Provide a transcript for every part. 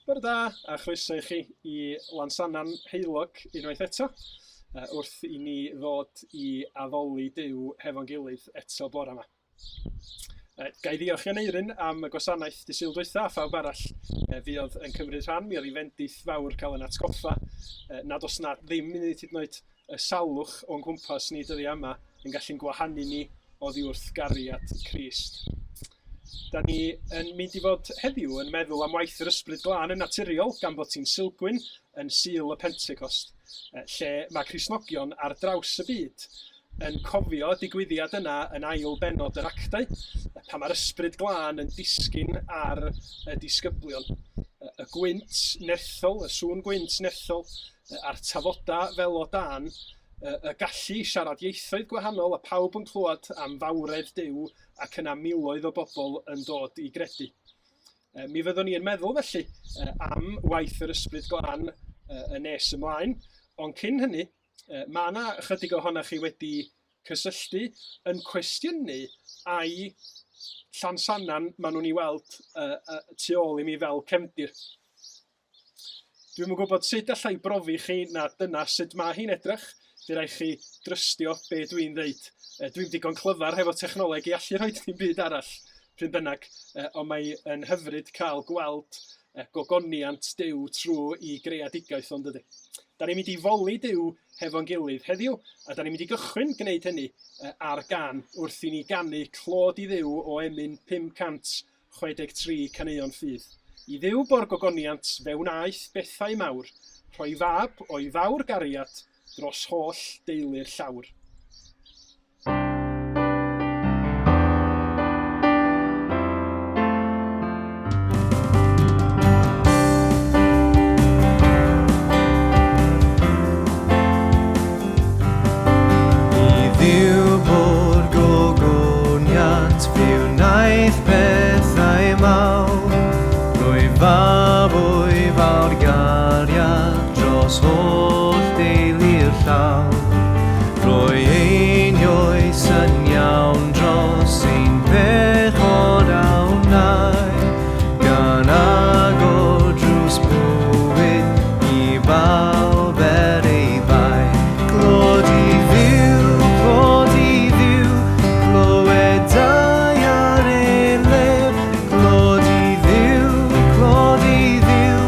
Bore da a chroeso i chi i Lansannan heulog unwaith eto, wrth i ni ddod i addoli Duw hefo'n gilydd eto bore yma. Ga i ddiolch i Aneurin am y gwasanaeth dy Sul dwytha a phawb arall fuodd yn cymryd rhan. Mi oedd hi fendith fawr cael yn atgoffa nad oes na ddim un hyd yn oed y salwch o'n cwmpas ni dyddiau yma yn gallu'n gwahanu ni oddi wrth gariad Crist. Da ni yn mynd i fod heddiw yn meddwl am waith yr Ysbryd Glân yn naturiol gan bod ti'n Sulgwyn yn Sul y Pentecost, lle mae Cristnogion ar draws y byd yn cofio digwyddiad yna yn ail bennod yr Actau, pan mae'r Ysbryd Glân yn disgyn ar y disgyblion. Y gwynt nerthol, y sŵn gwynt nerthol, a'r tafodau fel o dân, y gallu i siarad ieithoedd gwahanol a pawb yn clywed am fawredd Duw ac yna miloedd o bobl yn dod i gredu. Mi fyddwn ni yn meddwl felly am waith yr Ysbryd Glân yn nes ymlaen, ond cyn hynny, mae yna ychydig ohonoch chi wedi cysylltu yn cwestiynu ai Llansannan maen nhw'n ei weld tu ôl i mi fel cefndir. Dwi'm yn gwybod sut alla i brofi chi na dyna sut mae hi'n edrych. By rai chi drystio be dwi'n ddeud. Dwi'm digon clyfar hefo technoleg i allu rhoi dim byd arall, pryn bynnag, ond mae yn hyfryd cael gweld gogoniant Duw trwy i greadigaeth o'n dydy. Da ni'n mynd i foli Duw hefo'n gilydd heddiw, a da ni'n mynd i gychwyn gwneud hynny ar gan wrth i ni ganu clod i Dduw o emyn 500 63 Caneuon Ffydd. I Dduw bo'r gogoniant, fe wnaeth bethau mawr, rhoi fab o'i fawr gariad dros holl deulu'r llawr. I Dduw bo'r gogoniant, fe wnaeth pethau mawr, rhoi fab o'i fawr gariad dros holl deulu'r llawr, rhoi einioes yn iawn dros ein pechod a wnai, gan agor drws bywyd i bawb er ei bai. Clod i Dduw, clod i Dduw, clywed daear ei lef. Clod i Dduw, clod i Dduw,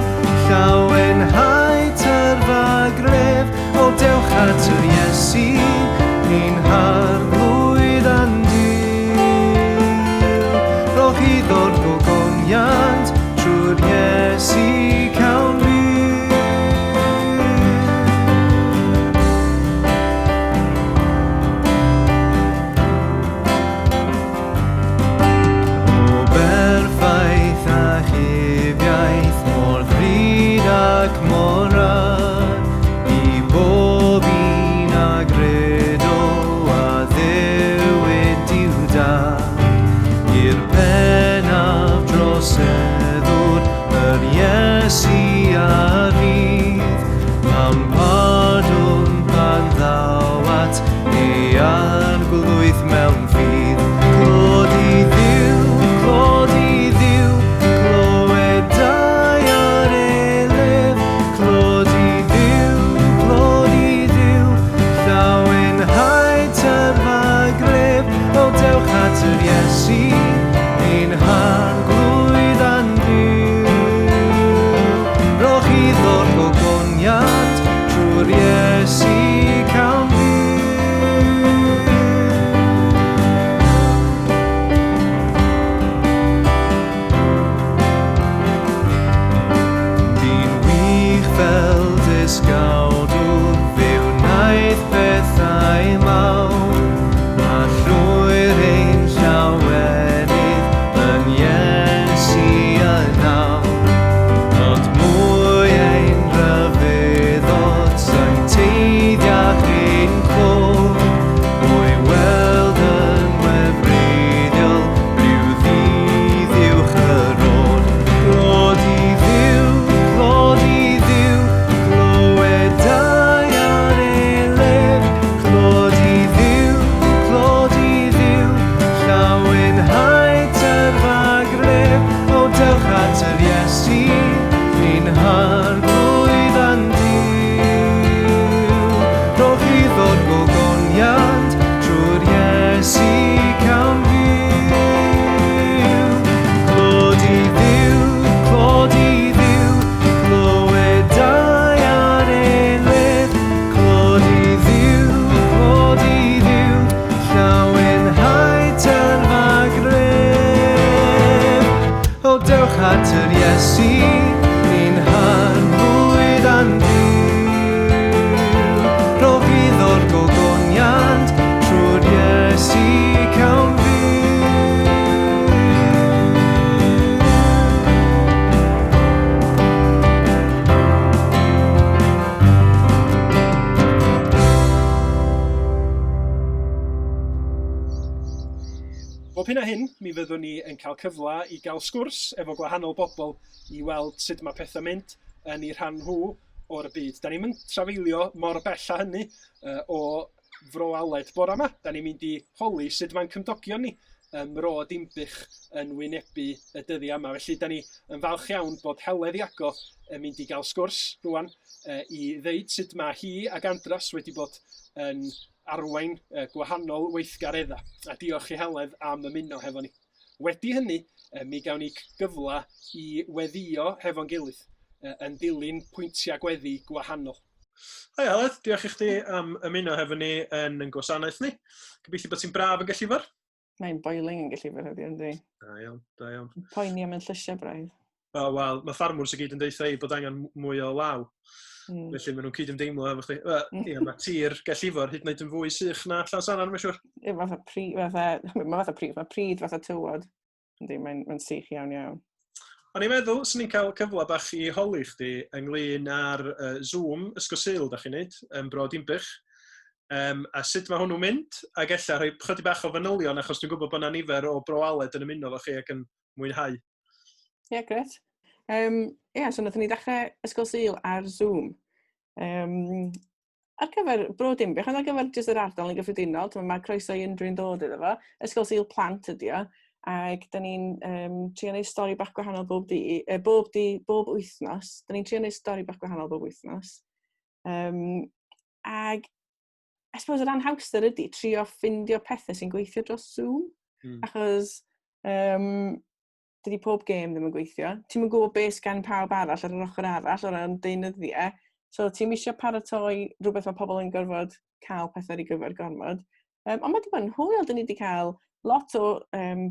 llawenhau tyrfa gref. O dewch at yr Iesu, ein harglwydd a'n Duw. Rhowch iddo'r gogoniant trwy'r Iesu cawn fyw. O berffaith a chifiaith mor ddrud ac mor rad, i bob un a gredo a ddewid Duw Dad, i'r pennaf droseddwr yr Iesu a rydd, mewn pardwn pan ddaw at ei arglwydd mewn ffydd. Clod i Dduw, clod i Dduw, clywed daear ei lef. Clod i Dduw, clod i Dduw, llawenhau tyrfa gref. O dewch at yr Iesu, ein harglwydd a'n Duw. Rhowch iddo'r gogoniant trwy'r Iesu cawn fyw. Bu'n wych fel dysgawdwr, fe wnaeth pethau mawr, a llwyr ein llawenydd yn Bob hyn a hyn, mi fyddwn ni yn cael cyfle i gael sgwrs efo gwahanol bobl i weld sut mae pethau'n mynd yn eu rhan nhw o'r byd. Da ni'm yn trafeilio mor bell â hynny o Fro Aled bore yma. Da ni'n mynd i holi sut mae'n cymdogion ni ym Mro Dinbych yn wynebu y dyddiau yma. Felly, da ni yn falch iawn bod Heledd Iago yn mynd i gael sgwrs rwan i ddeud sut mae hi ac Andras wedi bod yn arwain gwahanol weithgareddau. A diolch i Heledd am ymuno hefo ni. Wedi hynny, mi gawn ni gyfle i weddïo hefo'n gilydd yn dilyn pwyntiau gweddi gwahanol. Hi Aled, diolch i chdi am ymuno hefo ni yn ein gwasanaeth ni. Gobeithio bod ti'n braf yn Gellifor. Mae'n boiling yn Gellifor heddiw, yndi? Da iawn, da iawn. Poeni am yn llysiau braidd. O, wel, mae ffarmwrs i gyd yn deutha i bod angen mwy o law. Felly maen nhw'n cyd-ymdeimlo efo chdi. Wel, ie, mae tir Gellifor hyd yn oed yn fwy sych na Llansannan, mae'n siŵr. Ie, fatha pri, fatha, mae fatha pridd, mae pridd fatha tywod. Yndi, mae'n mae sych iawn iawn. O'n i'n meddwl, swn i'n cael cyfle bach i holi chdi ynglyn â'r Zoom Ysgol Sul da chi'n neud yn Bro Dinbych. A sut mae hwnnw'n mynd, ac ella rhoi chydig bach o fanylion, achos dwi'n gwybod bod yna nifer o Bro Aled yn ymuno efo chi ac yn mwynhau. Ie, yeah, gret. Ie, yeah, so wnaethon ni ddechrau Ysgol Sul ar Zoom. Ar gyfer Bro Dinbych, ond ar gyfer jyst yr ardal yn gyffredinol, mae croeso i unrhyw un ddod iddo fo. Ysgol Sul plant ydi o, ac da ni'n trio gwneud stori bach gwahanol bob di, bob di, bob wythnos. Da ni'n trio gwneud stori bach gwahanol bob wythnos. Ag I suppose yr anhawster ydy trio ffindio pethau sy'n gweithio dros Zoom. Achos dydy pob gêm ddim yn gweithio. Ti'm yn gwybod beth sgan pawb arall ar yr ochr arall o ran deunyddiau. So ti'm eisiau paratoi rhywbeth mae pobl yn gorfod cael pethau ar ei gyfer gormod. Ond mae wedi bod yn hwyl. Dyn ni wedi cael lot o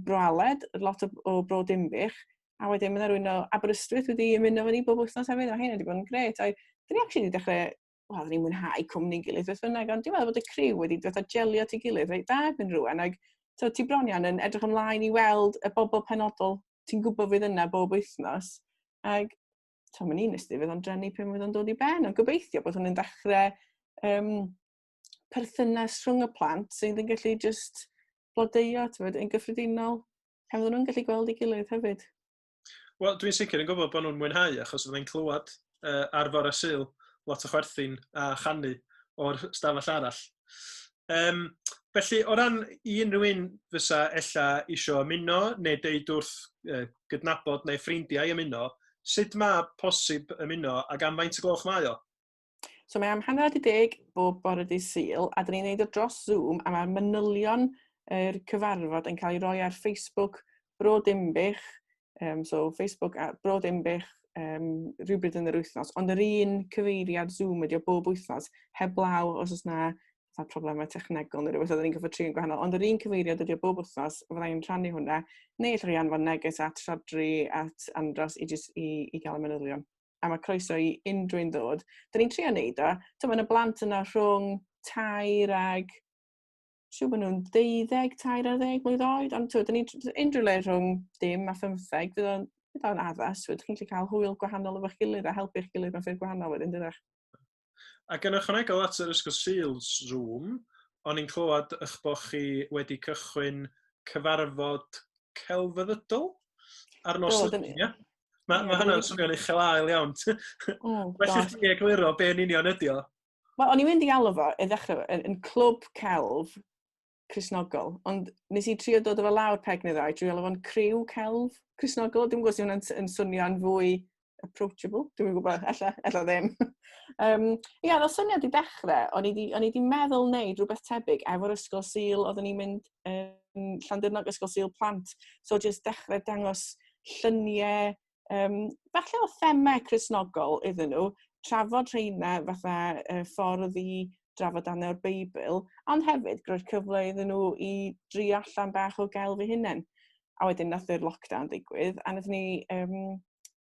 Bro Aled, lot o Bro Dinbych, a wedyn mae yna rhywun o Aberystwyth wedi ymuno efo ni bob wythnos hefyd, a hynny wedi bod yn grêt. A dyn ni actually wedi dechrau, wel, dyn ni'n mwynhau cwmni'n gilydd beth bynnag, ond dwi'n meddwl bod y criw wedi dod â jelio at ei gilydd reit dda erbyn rŵan, ac so, ti bron iawn yn edrych ymlaen i weld y bobl penodol ti'n gwybod fydd yna bob wythnos, ac to, mae'n un ysdi fydd o'n drenu pan fydd o'n dod i ben, ond gobeithio bod hwn yn dechrau perthynas rhwng y plant sydd yn gallu just blodeuo, ti'n yn gyffredinol, pan fydden nhw'n gallu gweld ei gilydd hefyd. Wel, dwi'n sicr yn gwybod bod nhw'n mwynhau, achos fydda i'n clywed ar fore Sul lot o chwerthin a chanu o'r stafell arall. Felly, o ran i unrhyw un fysa ella isio ymuno neu deud wrth gydnabod neu ffrindiau ymuno, sut mae posib ymuno ac am faint o gloch mae o? So mae am 10:30 bob bore dydd Sul, a dyn ni'n neud o dros Zoom, a mae'r manylion yr cyfarfod yn cael ei roi ar Facebook Bro Dinbych, so Facebook a Bro Dinbych rhywbryd yn yr wythnos, ond yr un cyfeiriad Zoom ydi o bob wythnos, heblaw os oes na fatha problemau technegol neu rhywbeth, oedden ni'n gorfod trin gwahanol, ond yr un cyfeiriad ydi o bob wythnos, fydda i'n rhannu hwnna, neu allwch chi anfon neges at Rhodri, at Andros, i, just, i gael y manylion. A mae croeso i unrhyw un ddod. Da ni'n trio neud o. Mae yna blant yna rhwng 3 ag... Siŵr bod nhw'n 12, 13 mlwydd oed, ond da ni'n unrhyw le rhwng dim a 15, fydd o'n addas. Fydd chi'n gallu cael hwyl gwahanol efo'ch gilydd a helpu'ch gilydd mewn ffyrdd gwahanol wedyn, dydych? Ac yn ychwanegol at yr Ysgol Sul Zoom, o'n i'n clywed eich bod chi wedi cychwyn cyfarfod celfyddydol ar nos Do, Lun, ie? Mae hynna'n swnio'n uchel ael iawn. Oh, Felly gosh. chdi egluro be yn union ydi o? Wel, o'n i'n mynd i alw fo i ddechrau yn clwb celf Cristnogol, ond nes i trio dod o fe lawr peg neu ddau, trio alw fo'n criw celf Cristnogol. Dwi'm yn gwybod os yw hwnna'n swnio'n fwy approachable, dwi'm yn gwybod, ella ddim. Ia, oedd syniad i ddechrau, o'n i di meddwl wneud rhywbeth tebyg efo'r Ysgol Sul, oedden ni'n mynd yn Llandyrnog, Ysgol Sul Plant, so jyst dechrau dangos lluniau, falle o themau Cristnogol iddyn nhw, trafod rheina fatha ffordd i drafod darnau o'r Beibl, ond hefyd groi'r cyfle iddyn nhw i drio allan bach o gelf eu hunain. A wedyn nath yr lockdown digwydd, a nath ni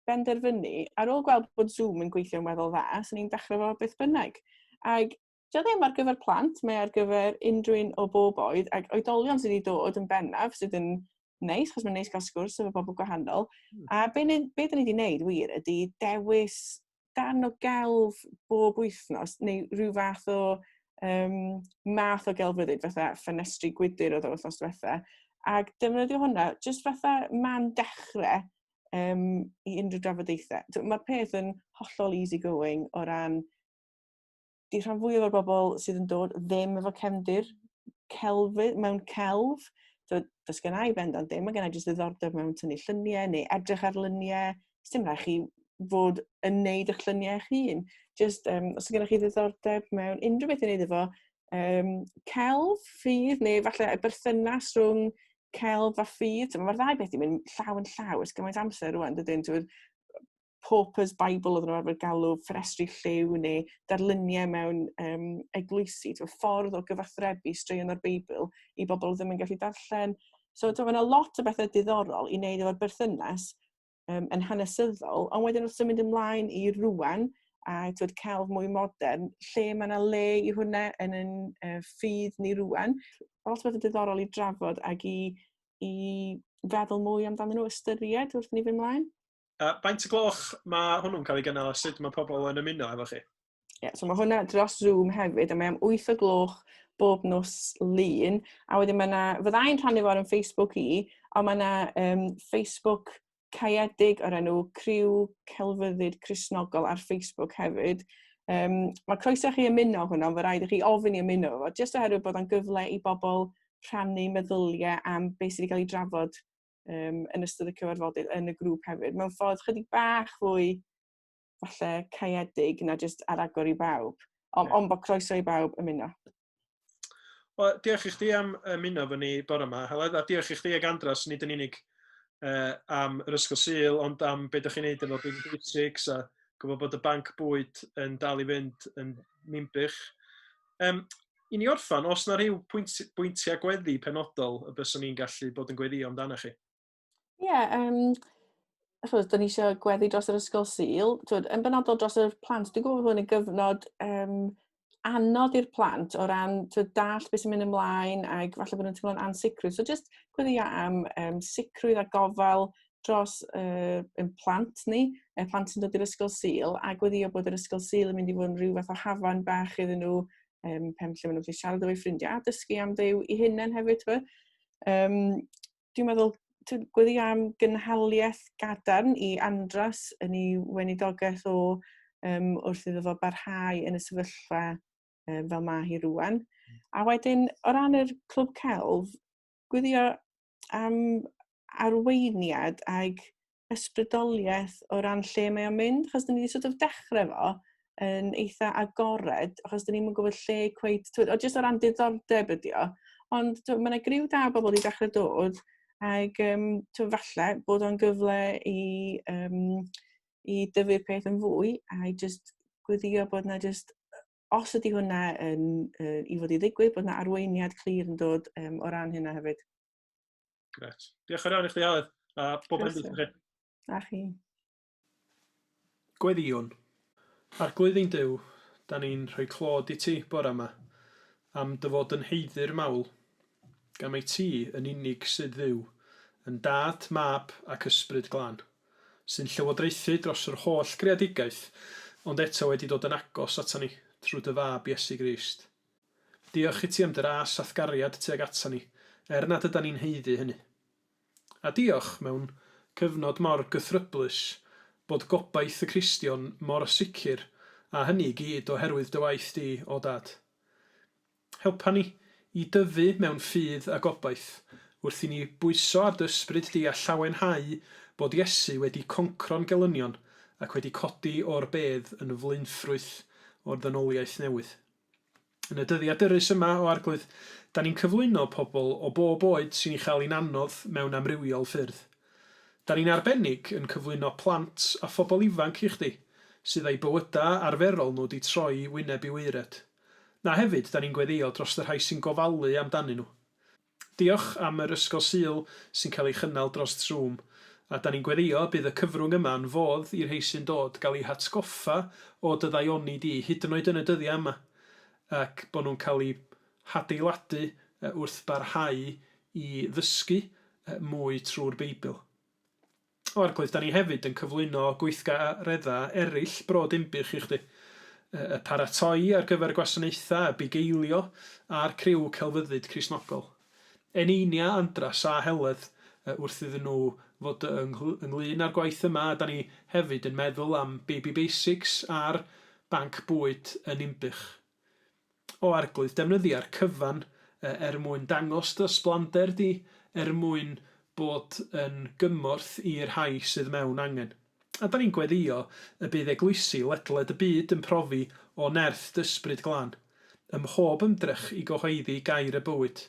benderfynu, ar ôl gweld bod Zoom yn gweithio'n weddol dda, so ni'n dechrau fo beth bynnag. Ac dio ddim ar gyfer plant, mae ar gyfer unrhyw un o bob oed, ac oedolion sydd wedi dod yn bennaf, sydd yn neis, achos mae'n neis cael sgwrs efo bobl gwahanol. A be dyn ni wedi wneud wir ydy dewis darn o gelf bob wythnos, neu rhyw fath o math o gelfyddyd, fatha ffenestri gwydr oedd o wythnos diwetha. Ac defnyddio hwnna jyst fatha man dechrau i unrhyw drafodaethau. Mae'r peth yn hollol easy going o ran di rhan fwyaf o'r bobl sydd yn dod ddim efo cefndir celf, mewn celf. So, does gen i bendant ddim, mae gen i jyst ddiddordeb mewn tynnu lluniau neu edrych ar luniau. Does dim rhaid chi fod yn neud eich lluniau eich hun. Just, os gennych chi ddiddordeb mewn unrhyw beth i wneud efo celf, ffydd, neu falle y berthynas rhwng celf a ffydd. Mae'r ddau beth i mynd llaw yn llaw ers gymaint amser rwan, dydyn? Pauper's Bible oedden nhw arfer galw ffenestri lliw neu darluniau mewn eglwysi, ti'n ffordd o gyfathrebu straeon o'r Beibl i bobl ddim yn gallu darllen. So mae yna lot o bethau diddorol i wneud efo'r berthynas yn hanesyddol, ond wedyn wrth symud ymlaen i rwan, a twyd, celf mwy modern, lle mae yna le i hwnna yn yn ffydd ni rwan. Lot o bethau diddorol i drafod ac i feddwl mwy amdanyn nhw, ystyried wrth ni fynd ymlaen. Faint y gloch mae hwnnw'n cael ei gynnal a sut mae pobl yn ymuno efo chi? Ie, yeah, so mae hwnna dros Zoom hefyd, a mae am 8 o gloch bob nos Lun. A wedyn mae yna, fyddai'n rhannu fo ar yn Facebook i, ond mae yna Facebook caeedig o'r enw Criw Celfyddyd Cristnogol ar Facebook hefyd. Mae croeso chi ymuno hwnna, ond fe rhaid i chi ofyn i ymuno fo, jyst oherwydd bod o'n gyfle i bobl rhannu meddyliau am beth sydd wedi cael ei drafod yn ystod y cyfarfodydd yn y grŵp hefyd. Mewn ffordd chydig bach fwy falle caeedig na jyst ar agor i bawb. Ond on bod croeso i bawb ymuno. Wel, diolch i chdi am ymuno fy ni bore yma, Heledd, a diolch i chdi ag Andras, nid yn unig am yr Ysgol Sul, ond am beth ydych chi'n neud efo Big Basics a gwybod bod y banc bwyd yn dal i fynd yn Ninbych. I ni orffan, os na rhyw pwyntiau gweddi penodol y byswn ni'n gallu bod yn gweddio amdano chi? Ie, yeah, achos, da ni eisiau gweddi dros yr Ysgol Sul. Twyd, yn benodol dros yr plant, dwi'n gwybod bod hwn yn gyfnod anodd i'r plant o ran twyd, dall beth sy'n mynd ymlaen ac falle bod nhw'n teimlo'n ansicrwydd. So just gweddio am sicrwydd a gofal dros ein plant ni, y plant sy'n dod i'r Ysgol Sul, a gweddio bod yr Ysgol Sul yn mynd i fod yn rhyw fath o hafan bach iddyn nhw, pen lle maen nhw'n gallu siarad efo'u ffrindiau a dysgu am Dduw i hunain hefyd. Dwi'n meddwl gweddio am gynhaliaeth gadarn i Andras yn ei weinidogaeth o wrth iddo fo barhau yn y sefyllfa fel mae hi rwan. A wedyn, o ran yr clwb celf, gweddio am arweiniad ag ysbrydoliaeth o ran lle mae o'n mynd, achos dyn ni wedi sort of dechrau fo yn eitha agored, achos dyn ni'n gwybod lle cweit, twyd, o jyst o ran diddordeb ydi o, ond mae yna griw da o bobl wedi dechrau dod, ac twyd, falle bod o'n gyfle i dyfu'r peth yn fwy, a i just gweddio bod yna just, os ydy hwnna yn, i fod i ddigwydd, bod yna arweiniad clir yn dod o ran hynna hefyd. Gret. Diolch yn fawr i chdi, Aled. A bob bendith i chi. A chi. Gweddïwn. Arglwydd ein Duw, da ni'n rhoi clod i ti bore yma, am dy fod yn haeddu'r mawl, gan mai ti yn unig sydd Dduw, yn Dad, Mab ac Ysbryd Glân, sy'n llywodraethu dros yr holl greadigaeth, ond eto wedi dod yn agos ata ni trwy dy Fab Iesu Grist. Diolch i ti am dy ras a'th gariad tuag ata ni, er nad ydan ni'n haeddu hynny. A diolch, mewn cyfnod mor gythryblus, bod gobaith y Cristion mor sicr, a hynny i gyd oherwydd dy waith di, O Dad. Helpa ni i dyfu mewn ffydd a gobaith, wrth i ni bwyso ar dy ysbryd di a llawenhau bod Iesu wedi concro'n gelynion ac wedi codi o'r bedd yn flaenffrwyth o'r ddynoliaeth newydd. Yn y dyddiau dyrys yma, o Arglwydd, da ni'n cyflwyno pobl o bob oed sy'n ei chael hi'n anodd mewn amrywiol ffyrdd. Da ni'n arbennig yn cyflwyno plant a phobl ifanc i chdi, sydd â'u bywydau arferol nhw 'di troi wyneb i waered. Na hefyd, da ni'n gweddïo dros y rhai sy'n gofalu amdanyn nhw. Diolch am yr Ysgol Sul sy'n cael ei chynnal dros Zoom, a 'da ni'n gweddïo y bydd y cyfrwng yma yn fodd i'r rhei sy'n dod gael eu hatgoffa o dy ddaioni di, hyd yn oed yn y dyddiau yma, ac bod nhw'n cael eu hadeiladu wrth barhau i ddysgu mwy trwy'r Beibl. O Arglwydd, da ni hefyd yn cyflwyno gweithgareddau eraill Bro Dinbych i chdi. Y paratoi ar gyfer gwasanaethau, y bugeilio, a'r criw celfyddyd Cristnogol. Eneinia, Andras a Heledd wrth iddyn nhw fod ynglŷn â'r gwaith yma, a da ni hefyd yn meddwl am Baby Basics a'r banc bwyd yn Ninbych. O Arglwydd, defnyddia'r cyfan er mwyn dangos dy ysblander di, er mwyn bod yn gymorth i'r rhai sydd mewn angen. A da ni'n gweddïo y bydd eglwysi ledled y byd yn profi o nerth dy Ysbryd Glân, ym mhob ymdrech i gyhoeddi gair y bywyd,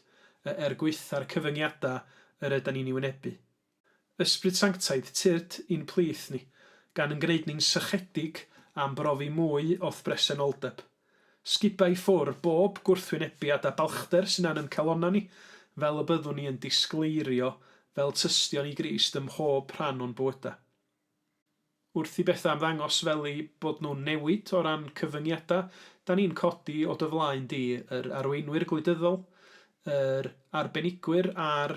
er gwaetha'r cyfyngiadau yr ydan ni'n ei wynebu. Ysbryd Sanctaidd, tyrd i'n plith ni, gan yn gwneud ni'n sychedig am brofi mwy o'th bresenoldeb. Sguba i ffwr bob gwrthwynebiad a balchder sy'n an yn calonnau ni, fel y byddwn ni yn disgleirio fel tystion i Grist ym mhob rhan o'n bywydau. Wrth i bethau ymddangos fel eu bod nhw'n newid o ran cyfyngiadau, da ni'n codi o dy flaen di yr arweinwyr gwleidyddol, yr arbenigwyr a'r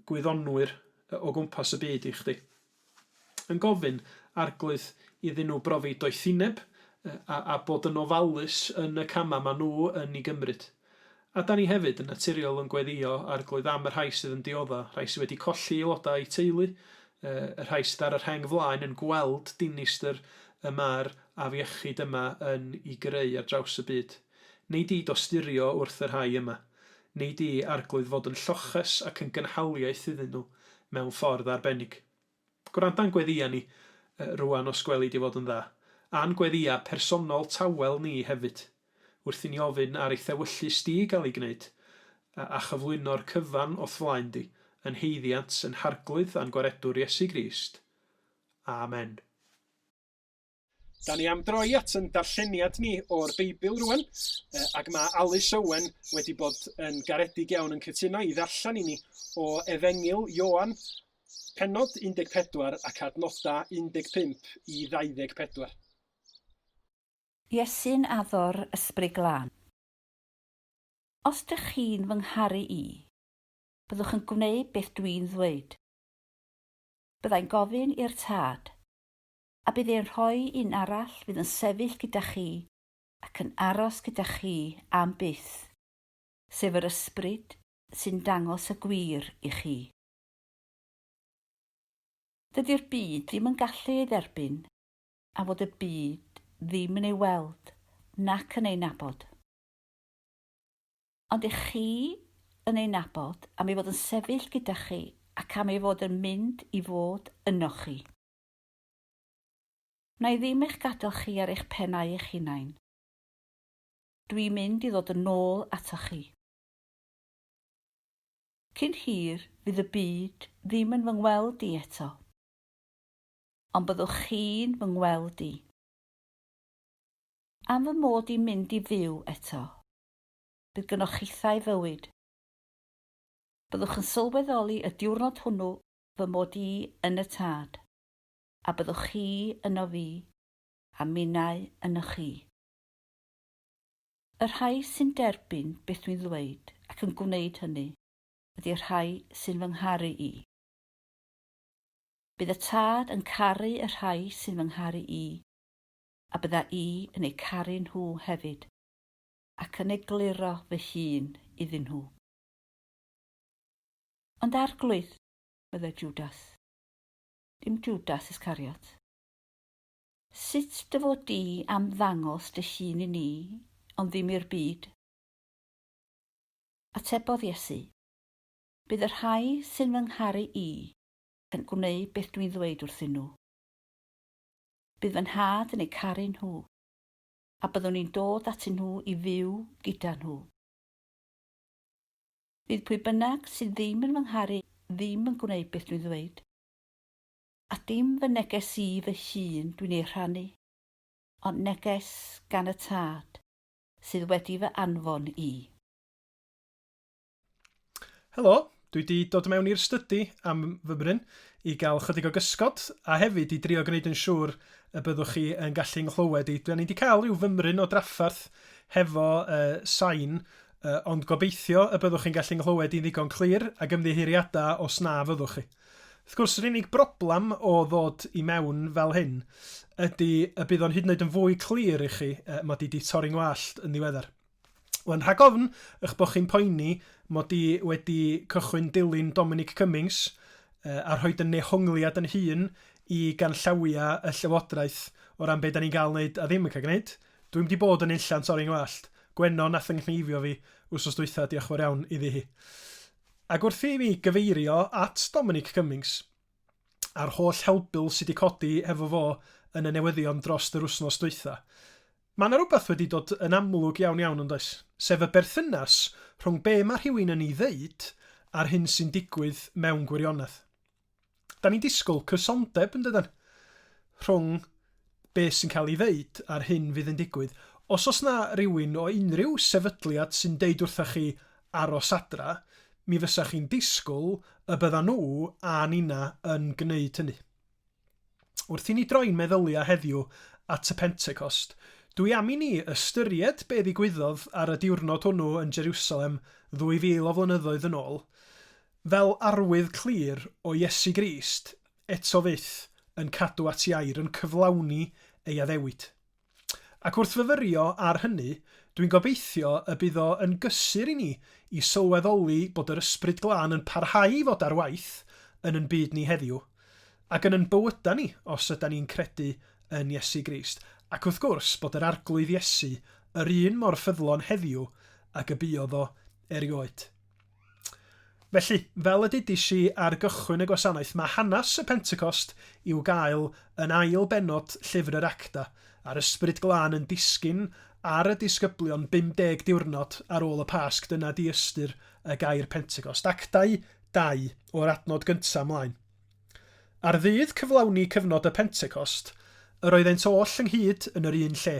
gwyddonwyr o gwmpas y byd i chdi. Yn gofyn, Arglwydd, iddyn nhw brofi doethineb a, a bod yn ofalus yn y camau maen nhw yn ei gymryd. A da ni hefyd yn naturiol yn gweddïo, Arglwydd, am y rhai sydd yn diodda, rhai sydd wedi colli aelodau eu teulu, y rhai sydd ar y rheng flaen yn gweld dinistr y mae'r afiechyd yma yn ei greu ar draws y byd. Nei di dosturio wrth y rhai yma. Nei di, Arglwydd, fod yn lloches ac yn gynhaliaeth iddyn nhw mewn ffordd arbennig. Gwranda'n gweddïa ni rwan os gweli di fod yn dda, a'n gweddïa personol tawel ni hefyd, wrth i ni ofyn ar i'th ewyllys di gael ei gwneud, a chyflwyno'r cyfan o'th flaen di, yn haeddiant, yn Harglwydd a'n Gwaredwr Iesu Grist. Amen. Da ni am droi at yn darlleniad ni o'r Beibl rwan, ac mae Alys Owen wedi bod yn garedig iawn yn cytuno i ddarllen i ni o Efengyl Ioan, pennod 14 ac adnodau 15 i 24. Iesu'n addo'r Ysbryd Glân. Os dych chi'n fy ngharu i, byddwch yn gwneud beth dwi'n ddweud. Byddai'n gofyn i'r Tad, a bydd e'n rhoi un arall fydd yn sefyll gyda chi ac yn aros gyda chi am byth, sef yr Ysbryd sy'n dangos y gwir i chi. Dydy'r byd ddim yn gallu ei dderbyn am fod y byd ddim yn ei weld nac yn ei nabod. Ond ych chi yn ei nabod am ei fod yn sefyll gyda chi ac am ei fod yn mynd i fod ynoch chi. Wna i ddim eich gadael chi ar eich pennau eich hunain. Dwi'n mynd i ddod yn ôl atoch chi. Cyn hir, fydd y byd ddim yn fy ngweld i eto. Ond byddwch chi'n fy ngweld i. Am fy mod i'n mynd i fyw eto, bydd gynnoch chithau fywyd. Byddwch yn sylweddoli y diwrnod hwnnw fy mod i yn y Tad, a byddwch chi yno fi, a minnau ynoch chi. Y rhai sy'n derbyn beth dwi'n ddweud ac yn gwneud hynny ydy'r rhai sy'n fy ngharu i. Bydd y Tad yn caru y rhai sy'n fy ngharu i, a bydda i yn eu caru nhw hefyd, ac yn egluro fy hun iddyn nhw. Ond Arglwydd, meddai Jwdas. Dim Jwdas Iscariot. Sut dy fod di am ddangos dy hun i ni, ond ddim i'r byd? Atebodd Iesu, Bydd y rhai sy'n fy ngharu i yn gwneud beth dwi'n ddweud wrthyn nhw. Bydd fy nhad yn eu caru nhw, a byddwn i'n dod atyn nhw i fyw gyda nhw. Fydd pwy bynnag sydd ddim yn fy ngharu ddim yn gwneud beth dwi'n ddweud. A dim fy neges i fy hun dwi'n ei rhannu, ond neges gan y Tad sydd wedi fy anfon i. Helo, dwi 'di dod mewn i'r stydi am fymryn i gael chydig o gysgod a hefyd i drio gwneud yn siŵr y byddwch chi yn gallu nghlywed i. Dwi ni 'di cael rhyw fymryn o drafferth hefo uh, sain Uh, ond gobeithio y byddwch chi'n gallu nghlywed i'n ddigon clir ac ymddiheuriadau os na fyddwch chi. Wrth gwrs, yr unig broblem o ddod i mewn fel hyn ydy y bydd o'n hyd yn oed yn fwy clir i chi uh, mod i 'di torri ngwallt yn ddiweddar. Wan, rhag ofn eich bod chi'n poeni mod i wedi cychwyn dilyn Dominic Cummings a rhoid yn nehongliad yn hun i ganllawiau y Llywodraeth o ran be da ni'n gael wneud a ddim yn cael gwneud. Dwi'm 'di bod yn unlla'n torri 'ngwallt. Gwenno nath 'y nghneifio fi wsos dwytha, diolch fawr iawn iddi hi. Ac wrth i mi gyfeirio at Dominic Cummings a'r holl helbul sy 'di codi hefo fo yn y newyddion drost yr wsnos dwytha, ma' 'na rwbath wedi dod yn amlwg iawn iawn yn does? Sef y berthynas rhwng be ma' rhywun yn ei ddeud a'r hyn sy'n digwydd mewn gwirionedd. Da ni'n disgwyl cysondeb, yn dydan? Rhwng be sy'n cael ei ddeud a'r hyn fydd yn digwydd. Os oes 'na rywun o unrhyw sefydliad sy'n deud wrtha chi aros adra, mi fysa chi'n disgwyl y byddan nhw a ninna yn gneud hynny. Wrth i ni droi'n meddyliau heddiw at y Pentecost, dwi am i ni ystyried be ddigwyddodd ar y diwrnod hwnnw yn Jeriwsalem ddwy fil o flynyddoedd yn ôl, fel arwydd clir o Iesu Grist eto fyth yn cadw at ei air, yn cyflawni ei addewid. Ac wrth fyfyrio ar hynny, dwi'n gobeithio y bydd o yn gysur i ni i sylweddoli bod yr Ysbryd Glân yn parhau i fod ar waith yn yn byd ni heddiw, ac yn yn bywydau ni os ydan ni'n credu yn Iesu Grist, ac wrth gwrs bod yr Arglwydd Iesu yr un mor ffyddlon heddiw ag y buodd o erioed. Felly, fel y dudis i ar gychwyn y gwasanaeth, mae hanes y Pentecost i'w gael yn ail bennod Llyfr yr Actau, a'r Ysbryd Glân yn disgyn ar y disgyblion 50 diwrnod ar ôl y Pasg, dyna 'di ystyr y gair Pentecost. Actau 2, o'r adnod gyntaf ymlaen. Ar ddydd cyflawni cyfnod y Pentecost, yr oeddent oll ynghyd yn yr un lle.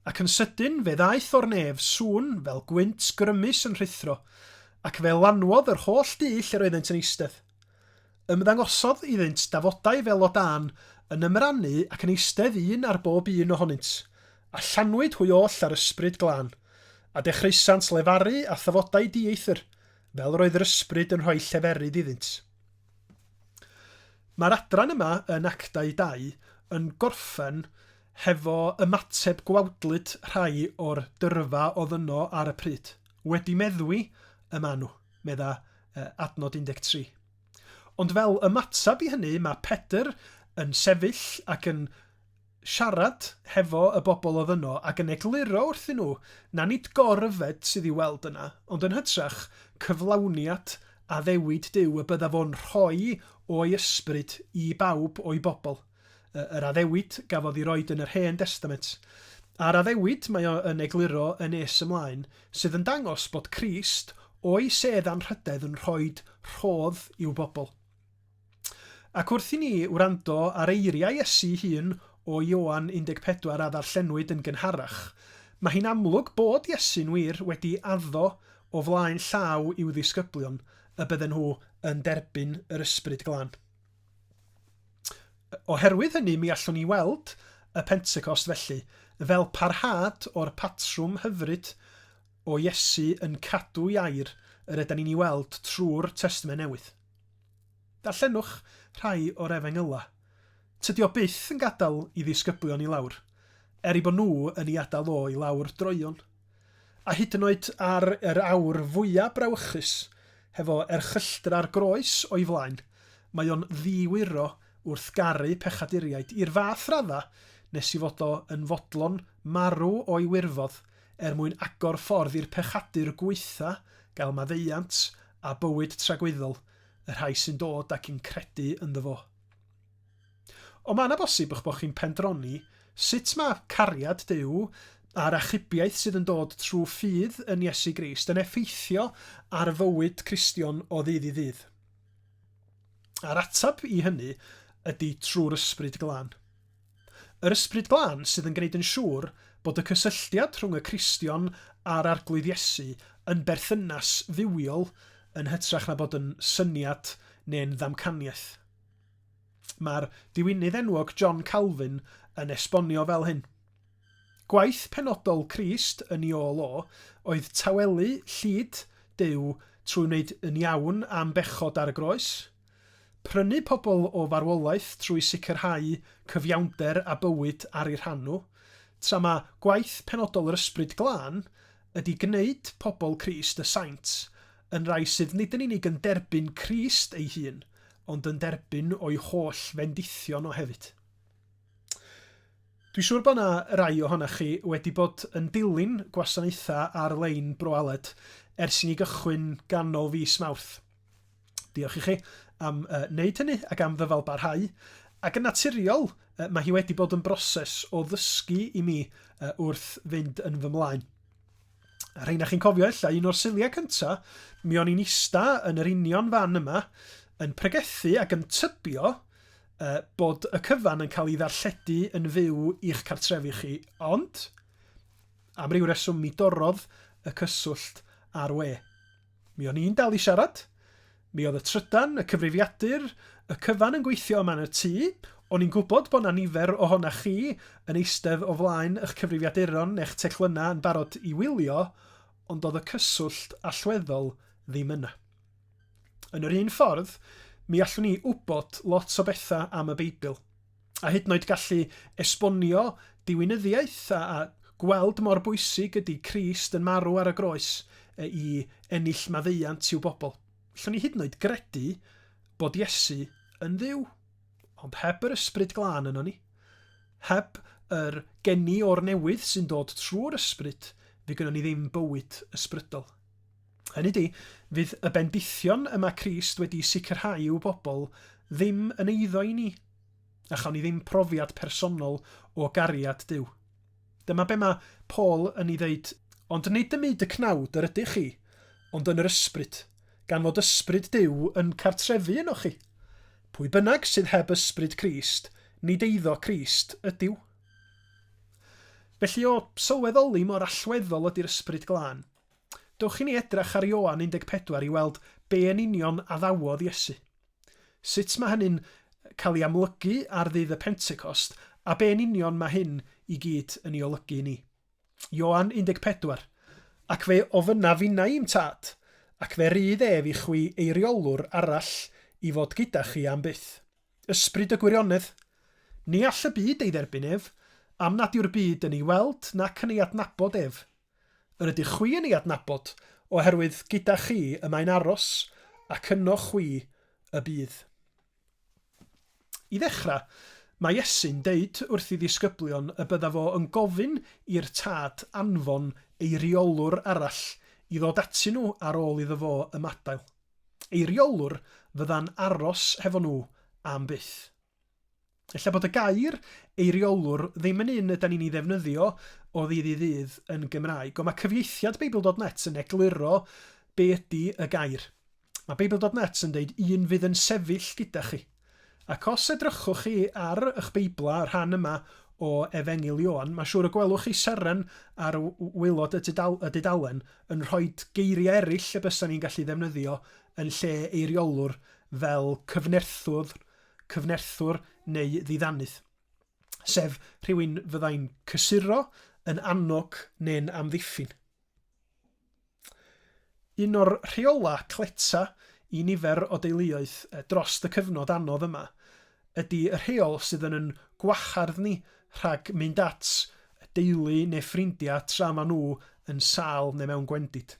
Ac yn sydyn fe ddaeth o'r nef sŵn fel gwynt grymus yn rhuthro, ac fe lanwodd yr holl dŷ lle'r oeddent yn eistedd. Ymddangosodd iddynt dafodau fel o dân yn ymrannu ac yn eistedd un ar bob un ohonynt, a llanwyd hwy oll â'r Ysbryd Glân, a dechreusant lefaru â thafodau dieithr, fel yr oedd yr Ysbryd yn rhoi lleferydd iddynt. Mae'r adran yma yn Actau 2 yn gorffen hefo ymateb gwawdlyd rhai o'r dyrfa oedd yno ar y pryd. Wedi meddwi y maen nhw, medda adnod 13. Ond fel ymateb i hynny mae Pedr yn sefyll ac yn siarad hefo y bobl oedd yno ac yn egluro wrthyn nhw na nid gor-yfed sydd i'w weld yna, ond yn hytrach cyflawniad addewid Duw y bydda fo'n rhoi o'i ysbryd i bawb o'i bobl. Yr addewid gafodd ei roid yn yr Hen Destament. A'r addewid, mae o yn egluro yn nes ymlaen, sydd yn dangos bod Crist o'i sedd anrhydedd yn rhoid rhodd i'w bobl. Ac wrth i ni wrando ar eiriau Iesu ei hun o Ioan 14 a ddarllenwyd yn gynharach, mae hi'n amlwg bod Iesu'n wir wedi addo o flaen llaw i'w ddisgyblion y bydden nhw yn derbyn yr Ysbryd Glân. Oherwydd hynny mi allwn ni weld y Pentecost felly fel parhad o'r patrwm hyfryd o Iesu yn cadw'i air yr ydan ni'n ei weld trwy'r Testament Newydd. Darllenwch rhai o'r Efengylau. Tydi o byth yn gadael i ddisgyblion i lawr, er eu bod nhw yn ei adael o i lawr droeon. A hyd yn oed ar yr awr fwya brawychus, hefo erchylltra'r groes o'i flaen, mae o'n ddi-wyro wrth garu pechaduriaid i'r fath radda nes i fod o yn fodlon marw o'i wirfodd er mwyn agor ffordd i'r pechadur gwaetha gael maddeuant a bywyd tragwyddol, y rhai sy'n dod ac yn credu ynddo fo. Ond mae yna bosib eich bod chi'n pendroni sut mae cariad Duw a'r achubiaeth sydd yn dod trwy ffydd yn Iesu Grist yn effeithio ar fywyd Cristion o ddydd i ddydd. A'r ateb i hynny ydy trwy'r Ysbryd Glân. Yr Ysbryd Glân sydd yn gwneud yn siŵr bod y cysylltiad rhwng y Cristion a'r Arglwydd Iesu yn berthynas fywiol yn hytrach na bod yn syniad neu'n ddamcaniaeth. Mae'r diwinydd enwog John Calvin yn esbonio fel hyn. Gwaith penodol Crist yn ei ôl o oedd tawelu llid Duw trwy wneud yn iawn am bechod ar y groes, Prynu pobl o farwolaeth trwy sicrhau cyfiawnder a bywyd ar eu rhan nhw, tra mae gwaith penodol yr Ysbryd Glân ydy gwneud pobl Crist, y saint, yn rai sydd nid yn unig yn derbyn Crist ei hun, ond yn derbyn o'i holl fendithion o hefyd. Dwi siŵr bod yna rai ohonoch chi wedi bod yn dilyn gwasanaethau ar-lein Bro Aled ers i ni gychwyn ganol fis Mawrth. Diolch i chi am uh, wneud hynny ac am ddyfal barhau. Ac yn naturiol, uh, mae hi wedi bod yn broses o ddysgu i mi uh, wrth fynd yn fy mlaen. A rheina chi'n cofio ella, un o'r Suliau cynta, mi o'n i'n ista yn yr union fan yma, yn pregethu ac yn tybio uh, bod y cyfan yn cael ei ddarlledu yn fyw i'ch cartrefi chi, ond am ryw reswm mi dorrodd y cyswllt ar we. Mi o'n i'n dal i siarad, mi oedd y trydan, y cyfrifiadur, y cyfan yn gweithio yma yn y tŷ, o'n i'n gwybod bod 'na nifer ohonach chi yn eistedd o flaen eich cyfrifiaduron neu'ch teclynnau yn barod i wylio, ond oedd y cyswllt allweddol ddim yna. Yn yr un ffordd, mi allwn ni wybod lot o bethau am y Beibl, a hyd yn oed gallu esbonio diwinyddiaeth a, a gweld mor bwysig ydy Crist yn marw ar y groes i ennill maddeuant i'w bobl. Allwn ni hyd yn oed gredu bod Iesu yn Dduw, ond heb yr Ysbryd Glân yno ni, heb yr geni o'r newydd sy'n dod trwy'r Ysbryd, fe gynnon ni ddim bywyd ysbrydol. Hynny di, fydd y bendithion y mae Crist wedi sicrhau i'w bobl ddim yn eiddo i ni, a chawn ni ddim profiad personol o gariad Duw. Dyma be mae Paul yn ei ddeud, Ond nid ym myd y cnawd yr ydych chi, ond yn yr ysbryd, gan fod ysbryd Duw yn cartrefu ynoch chi. Pwy bynnag sydd heb ysbryd Crist, nid eiddo Crist ydyw. Felly o sylweddoli mor allweddol ydy'r ysbryd glân, Dewch i ni edrach ar Ioan 14 i weld be yn union addawodd Iesu. Sut mae hynny'n cael ei amlygu ar ddydd y Pentecost a be yn union mae hyn i gyd yn ei olygu i ni. Ioan 14, Ac fe ofynnaf finnau i'm Tad, ac fe rydd ef i chwi eiriolwr arall i fod gyda chi am byth. Ysbryd y gwirionedd. Ni all y byd ei dderbyn ef, am nad yw'r byd yn ei weld nac yn ei adnabod ef. Yr ydych chwi yn ei adnabod, oherwydd gyda chi y mae'n aros, ac yno chwi y bydd. I ddechrau, mae Iesu'n deud wrth ei ddisgyblion y bydda fo yn gofyn i'r Tad anfon eiriolwr arall i ddod atyn nhw ar ôl iddo fo ymadael. Eiriolwr fydda'n aros hefo nhw am byth. Ella bod y gair eiriolwr ddim yn un ydan ni'n ei ddefnyddio o ddydd i ddydd yn Gymraeg, ond mae cyfieithiad Beibl dot net yn egluro be ydy y gair. Mae Beibl dot net yn deud un fydd yn sefyll gyda chi. Ac os edrychwch chi ar eich Beiblau, y rhan yma o Efengyl Ioan, mae'n siŵr y gwelwch chi seren ar waelod y dudalen yn rhoi geiriau eraill y bysa ni'n gallu ddefnyddio yn lle eiriolwr fel cyfnerthwr, cyfnerthwr neu ddiddanydd, sef rhywun fyddai'n cysuro, yn annog neu'n amddiffyn. Un o'r rheolau cleta i nifer o deuluoedd dros y cyfnod anodd yma ydy y rheol sydd yn yn gwahardd ni rhag mynd at deulu neu ffrindiau tra maen nhw yn sâl neu mewn gwendid.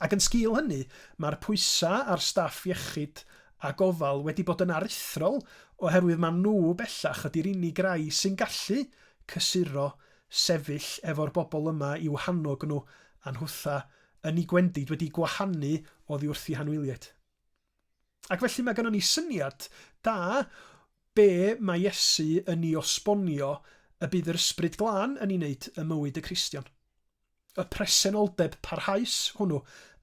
Ac yn sgil hynny, mae'r pwysau ar staff iechyd a gofal wedi bod yn aruthrol oherwydd ma' nhw bellach ydy'r unig rai sy'n gallu cysuro sefyll efo'r bobl yma i'w hannog nhw a nhwtha yn eu gwendid wedi gwahanu oddi wrth eu hanwyliaid. Ac felly mae gynnon ni syniad da be mae Iesu yn ei osbonio y bydd yr Ysbryd Glân yn ei wneud ym mywyd y Cristion. y presenoldeb parhaus hwnnw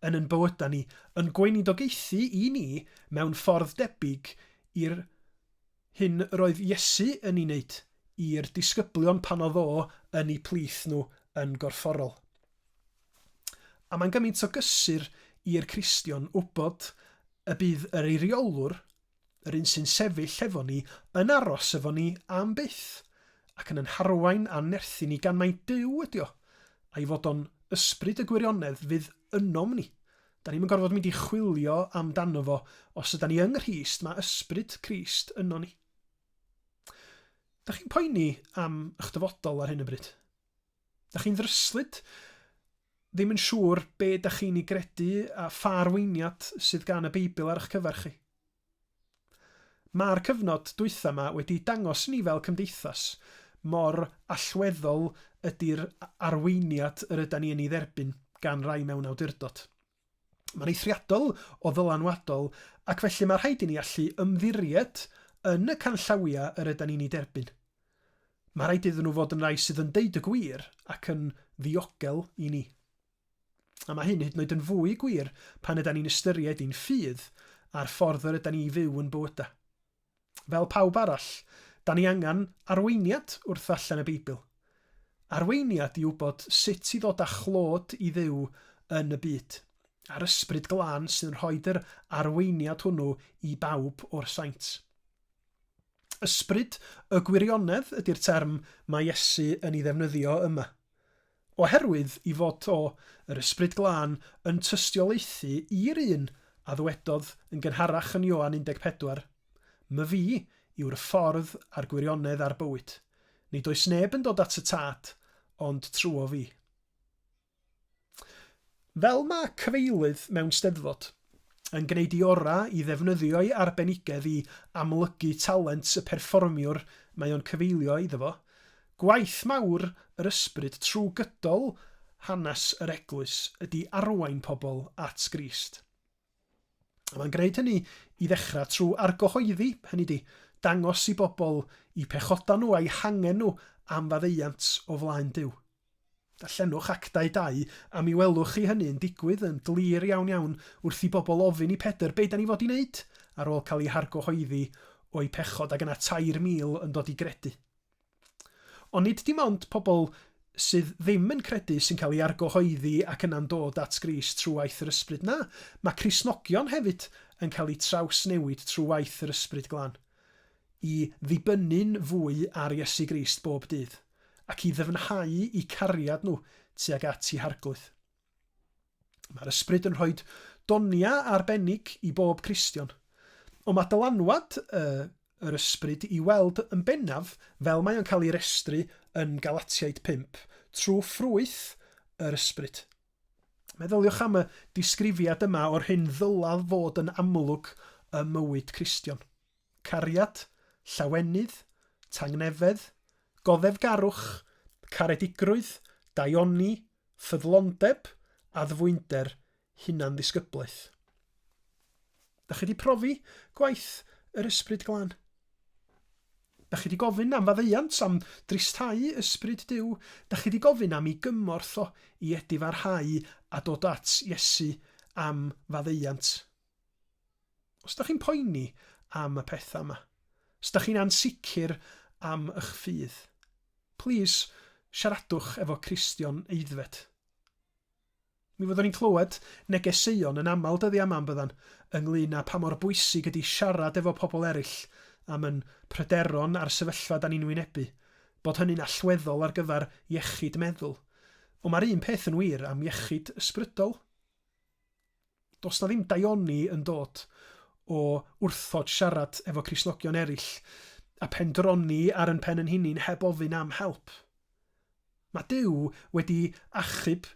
yn ein bywydau ni, yn gweinidogaethu i ni mewn ffordd debyg i'r hyn roedd Iesu yn ei wneud i'r disgyblion pan oedd o yn eu plith nhw yn gorfforol. A mae'n gymaint o gysur i'r Cristion wybod y bydd yr eiriolwr yr un sy'n sefyll efo ni, yn aros efo ni am byth, ac yn yn harwain a'n nerthu ni gan mai Duw ydi o, a'i fod o'n ysbryd y gwirionedd fydd ynom ni. Da ni'm yn gorfod mynd i chwilio amdano fo, os yda ni yng Nghrist, mae ysbryd Crist yno ni. Da chi'n poeni am eich dyfodol ar hyn o bryd? Da chi'n ddryslyd? ddim yn siŵr be da chi'n ei gredu a pha arweiniad sydd gan y Beibl ar eich cyfer chi. Mae'r cyfnod dwytha 'ma wedi dangos i ni fel cymdeithas mor allweddol ydy'r arweiniad yr ydan ni yn ei dderbyn gan rai mewn awdurdod. Mae'n eithriadol o ddylanwadol ac felly mae rhaid i ni allu ymddiried yn y canllawiau yr ydan ni'n eu derbyn. Mae rhaid iddyn nhw fod yn rai sydd yn deud y gwir ac yn ddiogel i ni. A mae hyn hyd yn oed yn fwy gwir pan ydan ni'n ystyried ein ffydd a'r ffordd yr ydan ni i fyw yn bywydau. Fel pawb arall, da ni angen arweiniad wrth ddarllen y Beibl. Arweiniad i wybod sut i ddod â chlod i Dduw yn y byd. A'r Ysbryd Glân sydd yn rhoid yr arweiniad hwnnw i bawb o'r saint. Ysbryd y gwirionedd ydy'r term mae Iesu yn ei ddefnyddio yma. Oherwydd i fod o, yr Ysbryd Glân, yn tystiolaethu i'r un a ddywedodd yn gynharach yn Ioan 14, Myfi yw'r ffordd a'r gwirionedd a'r bywyd. Nid oes neb yn dod at y Tad ond trwo fi. Fel mae cyfeilydd mewn Steddfod yn gwneud ei orau i ddefnyddio'i arbenigedd i amlygu talent y perfformiwr mae o'n cyfeilio iddo fo, gwaith mawr yr Ysbryd trwy gydol hanes yr Eglwys ydi arwain pobl at Grist. A mae'n gwneud hynny i ddechrau trwy argyhoeddi, hynny di, dangos i bobl i pechodau nhw a'i hangen nhw am faddeuant o flaen Duw. Darllenwch Actau 2 a mi welwch chi hynny yn digwydd yn glir iawn iawn wrth i bobl ofyn i Pedr be da ni fod i wneud ar ôl cael eu hargyhoeddi o'u pechod ac yna 3,000 yn dod i gredu. Ond nid dim ond pobl sydd ddim yn credu sy'n cael eu argyhoeddi ac yna'n dod at Grist trwy waith yr Ysbryd. Na, mae Cristnogion hefyd yn cael eu trawsnewid trwy waith yr Ysbryd Glân, i ddibynnu'n fwy ar Iesu Grist bob dydd, ac i ddyfnhau eu cariad nhw tuag at eu Harglwydd. Mae'r ysbryd yn rhoi doniau arbennig i bob Cristion. Ond mae dylanwad uh, yr ysbryd i weld yn bennaf fel mae o'n cael ei restru yn Galatiaid 5 trwy ffrwyth yr ysbryd. Meddyliwch am y disgrifiad yma o'r hyn ddyla fod yn amlwg ym mywyd Cristion. Cariad, llawenydd, tangnefedd, goddefgarwch, caredigrwydd, daioni, ffyddlondeb, addfwynder, hunanddisgyblaeth. Da chi wedi profi gwaith yr Ysbryd Glân? Da chi wedi gofyn am faddeuant, am dristhau Ysbryd Duw? Da chi wedi gofyn am ei gymorth o i edifarhau a dod at Iesu am faddeuant? Os da chi'n poeni am y pethau yma, os da chi'n ansicr am eich ffydd, plîs siaradwch efo Cristion aeddfed. Mi fyddwn ni'n clywed negeseuon yn aml dyddiau yma yn byddan, ynglyn â pa mor bwysig ydy siarad efo pobl eraill am yn pryderon a'r sefyllfa da ni'n wynebu, bod hynny'n allweddol ar gyfer iechyd meddwl. Ond mae'r un peth yn wir am iechyd ysbrydol. Does 'na ddim daioni yn dod o wrthod siarad efo Cristnogion eraill a pendroni ar yn pen yn hunin heb ofyn am help. Mae Duw wedi achub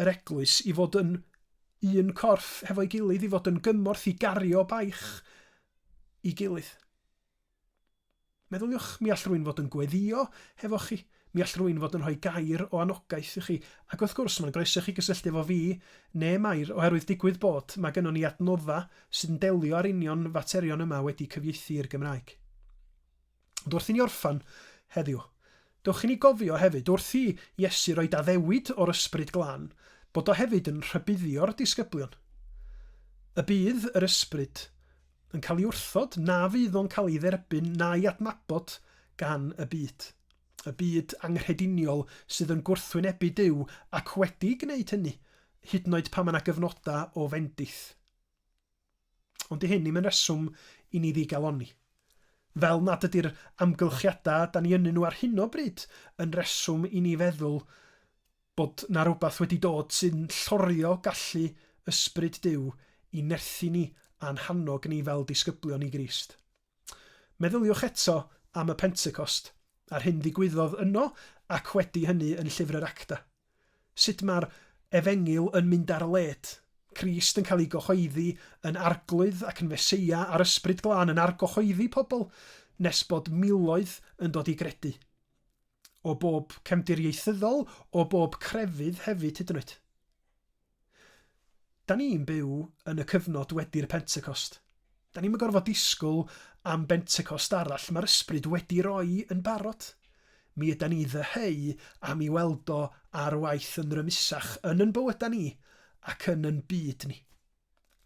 yr eglwys i fod yn un corff hefo'i gilydd, i fod yn gymorth i gario baich i gilydd. Meddyliwch, mi all rhywun fod yn gweddïo hefo chi, mi all rhywun fod yn rhoi gair o anogaeth i chi, ac wrth gwrs mae'n groeso i chi gysylltu efo fi neu Mair, oherwydd digwydd bod mae gynnon ni adnoddau sydd yn delio â'r union faterion yma wedi cyfieithu i'r Gymraeg. Ond wrth i ni orffan heddiw, dewch i ni gofio hefyd, wrth i Iesu roid addewid o'r Ysbryd Glân, bod o hefyd yn rhybuddio'r disgyblion. Y bydd yr Ysbryd yn cael ei wrthod, na fydd o'n cael ei dderbyn na'i adnabod gan y byd. Y byd anghrediniol sydd yn gwrthwynebu Duw ac wedi gwneud hynny, hyd yn oed pan mae yna gyfnodau o fendith. Ond di hyn ddim yn reswm i ni ddigalonni. Fel nad ydy'r amgylchiadau da ni ynnyn nhw ar hyn o bryd yn reswm i ni feddwl bod 'na rywbeth wedi dod sy'n llorio gallu Ysbryd Duw i nerthu ni a'n hannog ni fel disgyblion i Grist. Meddyliwch eto am y Pentecost, a'r hyn ddigwyddodd yno ac wedi hynny yn Llyfr yr Actau. Sut mae'r Efengyl yn mynd ar led, Crist yn cael ei gyhoeddi yn Arglwydd ac yn Feseia a'r Ysbryd Glân yn argyhoeddi pobl nes bod miloedd yn dod i gredu. O bob cefndir ieithyddol, o bob crefydd hefyd hyd yn oed. Da ni'n byw yn y cyfnod wedi'r Pentecost. Da ni'm yn gorfod disgwyl am Bentecost arall, mae'r Ysbryd wedi roi yn barod. Mi yda ni ddyheu am i weld o ar waith yn rymusach yn yn bywyda ni ac yn yn byd ni.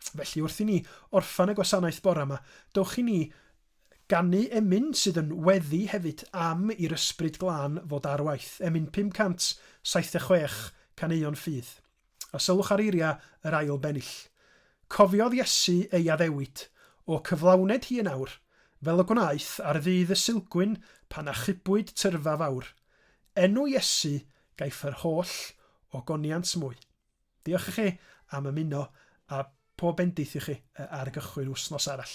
Felly wrth i ni orffan y gwasanaeth bora yma, dowch i ni ganu emyn sydd yn weddi hefyd am i'r Ysbryd Glân fod ar waith. Emyn 576, Caneuon Ffydd. A sylwch ar eiriau yr ail bennill. Cofiodd Iesu ei addewid, O cyflawned hi yn awr, fel y gwnaeth ar ddydd y Sulgwyn pan achubwyd tyrfa fawr. Enw Iesu gaiff yr holl ogoniant mwy. Diolch i chi am ymuno a pob bendith i chi ar gychwyn wythnos arall.